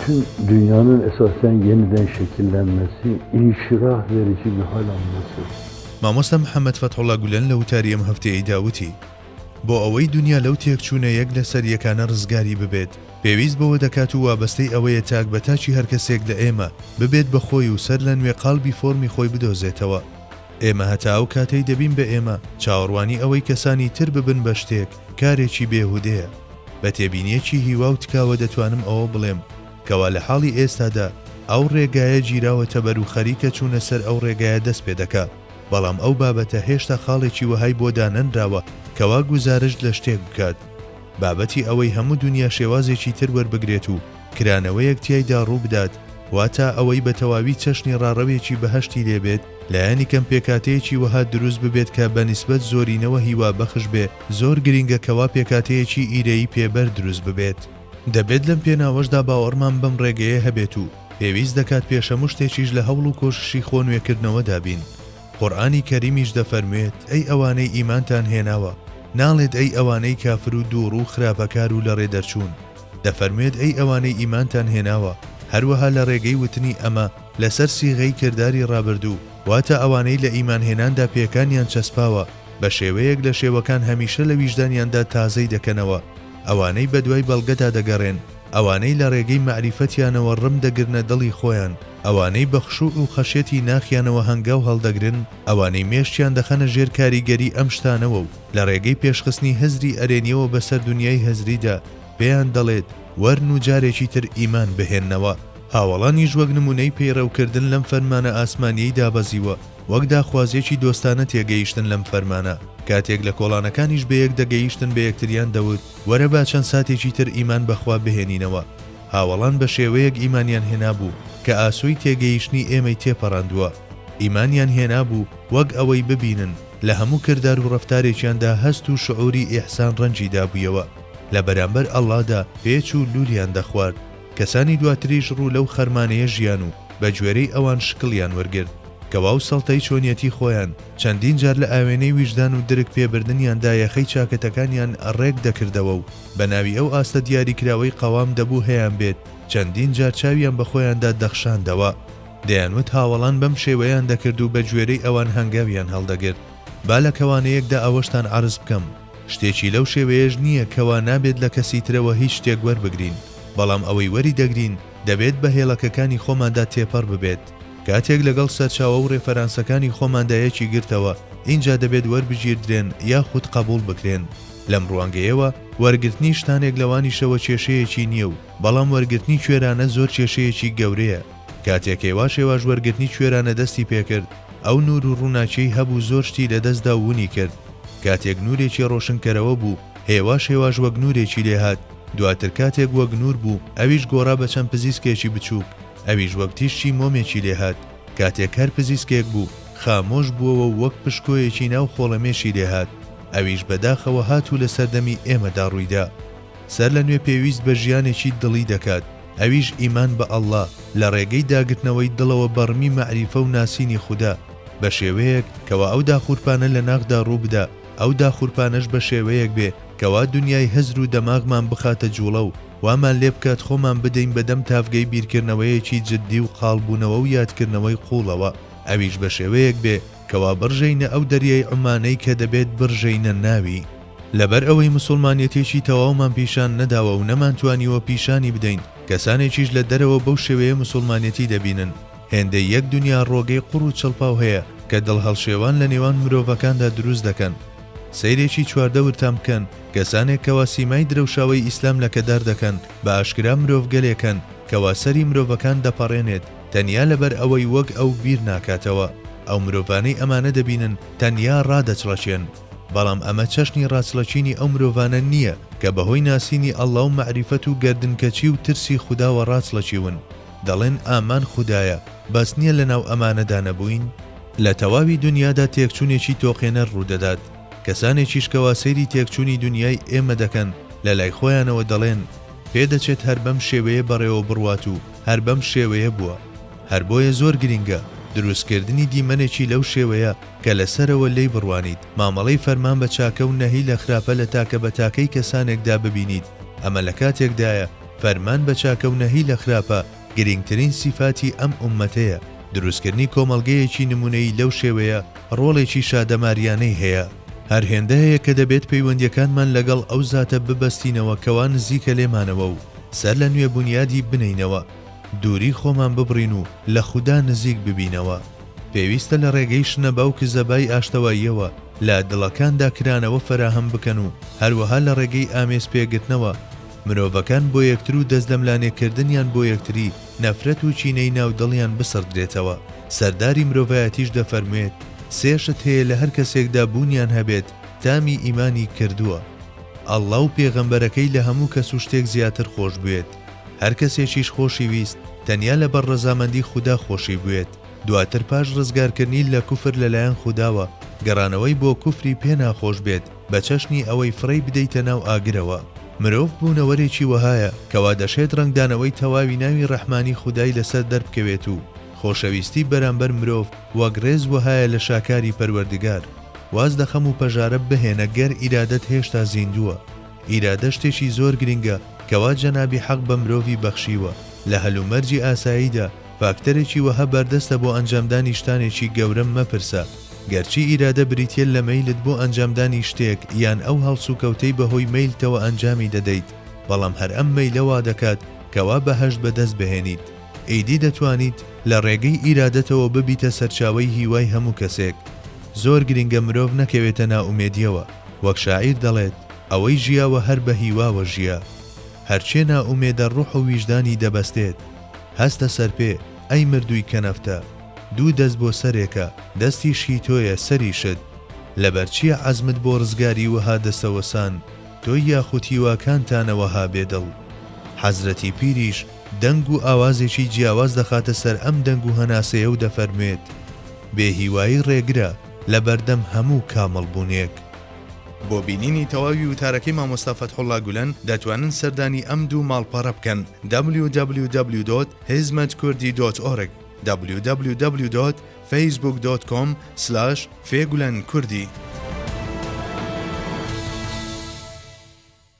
Bütün dünyanın esasen yeniden şekillenmesi, inşirah verici bir hal alması. مامۆستا محەمەد فەتحوڵا گولەن لە وتاری ئەم هەفتەیەیدا وتی، بۆ ئەوەی دونیا لەو تێکچوونە یەک لەسەر یەکانە ڕزگاری ببێت، پێویست بەوە دەکات و وابەستەی ئەوەیە تاک بە تاکی هەر کەسێک لە ئێمە، ببێت بە خۆی و سەر لە نوێ قاڵبی فۆرمی خۆی بدۆزێتەوە. ئێمە هەتا ئەو کاتەی دەبین بە ئێمە، چاوەڕوانی ئەوەی کەسانی تر ببن بە شتێک، کارێکی بێهودەیە. بە تێبینییەکی هیوا و تکاوە دەتوانم ئەوە بڵێم کەوا لە حاڵی ئێستادا ئەو ڕێگایە گیراوەتە بەر و خەریکە چوونە سەر ئەو ڕێگایە دەست پێ دەکا، بەڵام ئەو بابەتە هێشتا خاڵێکی وەهای بۆ دانەنراوە کەوا گوزارشت لە شتێک بکات. بابەتی ئەوەی هەموو دونیا شێوازێکی تر وەربگرێت و کرانەوەیەک تیایدا ڕوو بدات، واتا ئەوەی بە تەواوی چەشنی ڕاڕەوێکی بەهەشتی لێ بێت، لایەنی کەم پێکهاتەیەکی وەها دروست ببێت کە بە نیسبەت زۆرینەوە هیوابەخش بێ، زۆر گرینگە کەوا پێکهاتەیەکی ئیرەیی پێبەر دروست ببێت. دەبێت لەم پێناوەشدا باوەڕمان بەم ڕێگەیە هەبێت و پێویست دەکات پێش هەموو شتێکیش لە هەوڵ و کۆششی خۆ نوێکردنەوەدا بین. قورئانی کەریمیش دەفەرموێت، ئەی ئەوانەی ئیمانتان هێناوە، ناڵێت ئەی ئەوانەی کافر و دووڕوو و خراپەکار و لەڕێ دەرچوون، دەفەرموێت ئەی ئەوانەی ئیمانتان هێناوە، هەروەها لە ڕێگەی وتنی ئەمە لەسەر سیغەی کرداری ڕابردوو، واتە ئەوانەی لە ئیمانهێناندا پێکانیان چەسپاوە، بە شێوەیەک لە شێوەکان هەمیشە لە ویژدانیاندا تازەی دەکەنەوە، ئەوانەی بەدوای بەڵگەدا دەگەڕێن، ئەوانەی لە ڕێگەی مەعریفەتیانەوە ڕم دەگرنە دڵی خۆیان، ئەوانەی بە خشوع و خەشیەتی ناخیانەوە هەنگاو هەڵدەگرن، ئەوانەی مێشکیان دەخەنە ژێر کاریگەری ئەم شتانەوە و لە ڕێگەی پێشخستنی هزری ئەرێنیەوە بەسەر دونیای هزریدا پێیان دەڵێت وەرن و جارێکی تر ئیمان بهێننەوە. هاوەڵانیش وەک نمونەی پەیڕەوکردن لەم فەرمانە ئاسمانیەی دابەزیوە، وەک داخوازیەکی دۆستانە تێگەیشتن لەم فەرمانە، کاتێک لە کۆڵانەکانیش بەیەک دەگەیشتن بەیەکتریان دەوت، وەرە با چەند ساتێکی تر ئیمان بە خوا بهێنینەوە. هاوەڵان بە شێوەیەک ئیمانیان هێنابوو کە ئاسۆی تێگەیشتنی ئێمەی تێپەڕاندووە. ئیمانیان هێنابوو وەک ئەوەی ببینن لە هەموو کردار و ڕەفتارێکیاندا هەست و شعوری ئیحسان ڕەنگی دابوویەوە. لە بەرامبەر ئەڵڵادا پێچ و لوولیان دەخوارد. کەسانی دواتریش ڕوو لەو خەرمانەیە ژیان و بە گوێرەی ئەوان شکڵیان وەرگرت. کەوا و سەڵتەی چۆنیەتی خۆیان، چەندین جار لە ئاوێنەی ویژدان و درک پێ بردنیاندا یەخەی چاکەتەکانیان ڕێک دەکردەوە و بە ناوی ئەو ئاستە دیاریکراوەی قەوام دەبوو هەیانبێت چەندین جار چاویان بە خۆیاندا دەخشاندەوە. دەیانوت هاوەڵان بەم شێوەیان دەکرد و بە گوێرەی ئەوان هەنگاویان هەڵدەگرت. با لە کەوانەیەکدا ئەوەشتان عەرز بکەم، شتێکی لەو شێوەیەش نییە کەوا نابێت لە کەسی ترەوە هیچ شتێک وەربگرین، بەڵام ئەوەی وەری دەگرین دەبێت بە هێڵەکەکانی خۆماندا تێپەڕ ببێت. کاتێک لەگەڵ سەرچاوە و ڕێفەرانسەکانی خۆماندا یەکی گرتەوە، ئینجا دەبێت وەربگیردرێن یاخود قەبووڵ بکرێن. لەم ڕوانگەیەوە، وەرگرتنی شتانێک لەوانیشەوە کێشەیەکی نییە و بەڵام وەرگرتنی کوێرانە زۆر کێشەیەکی گەورەیە. کاتێک هێواش هێواش وەرگرتنی کوێرانە دەستی پێکرد، ئەو نوور و ڕووناکیەی هەبوو زۆر شتی لەدەست دا و ونی کرد. کاتێک نوورێکی ڕۆشنکەرەوە بوو، هێواش هێواش وەک نوورێکی لێهات، دواتر کاتێک وەک نوور بوو، ئەویش گۆڕا بە چەند پزیسکێکی بچووک، ئەویش وەک تیشکی مۆمێکی لێهات. کاتێک هەر پزیسکێک بوو، خامۆش بووەوە و وەک پشکۆیەکی ناو خۆڵەمێشی لێهات. ئەویش بەداخەوە هات و لە سەردەمی ئێمەدا ڕوویدا. سەر لە نوێ پێویست بە ژیانێکی دڵی دەکات، ئەویش ئیمان بە اللە لە ڕێگەی داگرتنەوەی دڵەوە بە ڕمی مەعریفە و ناسینی خودا، بە شێوەیەک کەوا ئەو داخورپانە لە ناخدا ڕووبدا، ئەو داخورپانەش بە شێوەیەک بێ کەوا دونیای هزر و دەماغمان بخاتە جوڵە و وامان لێبکات خۆمان بدەین بە دەم تاڤگەی بیرکردنەوەیەکی جدی و قاڵبوونەوە و یادکردنەوەی قووڵەوە، ئەویش بە شێوەیەک بێ کەوا بڕژێینە ئەو دەریای عومانەی کە دەبێت بڕژێینە ناوی. لەبەر ئەوەی مسوڵمانیەتێکی تەواومان پیشان نەداوە و نەمانتوانیوە پیشانی بدەین، کەسانێکیش لە دەرەوە بەو شێوەیە مسوڵمانیەتی دەبینن. هێندەی یەک دونیا ڕۆگەی قوڕ و چڵپاو هەیە کە دڵهەڵشێوان لە نێوان مرۆڤەکاندا دروست دەکەن. سەیرێکی چواردەورتان بکەن، کەسانێک کەوا سیمای درەوشاوەی ئیسلام لەکەدار دەکەن، بە ئاشکرا مرۆڤگەلێکن کەوا سەری مرۆڤەکان دەپەڕێنێت تەنیا لەبەر ئەوەی وەک ئەو بیر ناکاتەوە. ئەو مرۆڤانەی ئەمانە دەبینن تەنیا ڕادەچڵەکێن. بەڵام ئەمە چەشنی ڕاچڵەکینی ئەو مرۆڤانە نییە کە بەهۆی ناسینی ئەڵڵا و مەعریفەت و گەردنکەچی و ترسی خوداوە ڕاچڵەکیون. دەڵێن ئامان خودایە بەس نییە لەناو ئەمانەدا نەبووین؟ لە تەواوی دونیادا تێکچوونێکی تۆقێنەر ڕوودەدات، کەسانێکیش کەوا سەیری تێکچوونی دونیای ئێمە دەکەن لەلای خۆیانەوە دەڵێن پێدەچێت هەر بەم شێوەیە بەڕێوە بڕوات و هەر بەم شێوەیە بووە. هەر بۆیە زۆر گرینگە دروستکردنی دیمەنێکی لەو شێوەیە کە لە سەرەوە لێی بڕوانیت، مامەڵەی فەرمان بە چاکە و نەهی لە خراپە لە تاکە بە تاکەی کەسانێکدا ببینیت، ئەمە لە کاتێکدایە. فەرمان بە چاکە و نەهی لە خراپە گرینگترین سیفاتی ئەم ئوممەتەیە، دروستکردنی کۆمەڵگەیەکی نموونەیی لەو شێوەیە ڕۆڵێکی شادەماریانەی هەیە. هەر هێندە هەیە کە دەبێت پەیوەندیەکانمان لەگەڵ ئەو زاتە ببەستینەوە کەوا نزیکە لێمانەوە و سەر لە نوێ بونیادی بنێینەوە، دووری خۆمان ببڕین و لە خودا نزیک ببینەوە. پێویستە لە ڕێگەی شنەبا و کزەبای ئاشتەواییەوە لە دڵەکاندا کرانەوە فەراهەم بکەن و هەروەها لە ڕێگەی ئامێز پێگرتنەوە مرۆڤەکان بۆ یەکتر و دەستلەملانێکردنیان بۆ یەکتری نەفرەت و کینەی ناو دڵیان بسڕدرێتەوە. سەرداری مرۆڤایەتیش دەفەرموێت، سێ شت هەیە لە هەر کەسێکدا بوونیان هەبێت تامی ئیمانی کردووە، اللە و پێغەمبەرەکەی لە هەموو کەس و شتێک زیاتر خۆش بوێت، هەر کەسێکیش خۆشی ویست تەنیا لەبەر ڕەزامەندی خودا خۆشی بوێت، دواتر پاش ڕزگارکردنی لە کوفر لەلایەن خوداوە گەڕانەوەی بۆ کوفری پێ ناخۆش بێت بە چەشنی ئەوەی فڕێی بدەیتە ناو ئاگرەوە. مرۆڤ بوونەوەرێکی وەهایە کەوا دەشێت ڕەنگدانەوەی تەواوی ناوی ڕەحمانی خودای لەسەر دەربکەوێت و خۆشەویستی بەرامبەر مرۆڤ وەک ڕێز وەهایە لە شاکاری پەروەردگار. واز لە خەم و پەژارە بهێنە گەر ئیرادەت هێشتا زیندووە. ئیرادە شتێکی زۆر گرنگە کەوا جەنابی حەق بە مرۆڤی بەخشیوە، لە هەلومەرجی ئاساییدا فاکتەرێکی وەها بەردەستە بۆ ئەنجامدانی شتانێکی گەورە مەپرسە، گەرچی ئیرادە بریتیە لە مەیلت بۆ ئەنجامدانی شتێک یان ئەو هەڵسوکەوتەی بەهۆی مەیلتەوە ئەنجامی دەدەیت، بەڵام هەر ئەم مەیلە وادەکات کەوا بەهەشت بەدەست بهێنیت. ئیدی دەتوانیت لە ڕێگەی ئیرادەتەوە ببیتە سەرچاوەی هیوای هەموو کەسێک. زۆر گرنگە مرۆڤ نەکەوێتە نائومێدیەوە، وەک شاعیر دەڵێت، ئەوەی ژیاوە هەر بە هیواوە ژیا. هەرچێ نائومێدە ڕوح و ویژدانی دەبەستێت. هەستە سەرپێ، ئەی مردووی کەنەفتە. دوو دەست بۆ سەرێکە، دەستیش هی تۆیە، سەریشت. لەبەر چییە عەزمت بۆ ڕزگاری وەها دەستەوەسان، تۆی یاخود هیواکانتانە وەها بێ دڵ؟ حەزرەتی پیریش دەنگ و ئاوازێکی جیاواز دەخاتە سەر ئەم دەنگ و هەناسەیە و دەفەرموێت، بێ هیوایی ڕێگرە لە بەردەم هەموو کامڵ بوونێک. بۆ بینینی تەواوی وتارەکەی مامۆستا فەتحوڵا گولەن دەتوانن سەردانی ئەم دوو ماڵپەڕە بکەن، www.hizmetkurdi.org www.facebook.com/fegulenkurdی.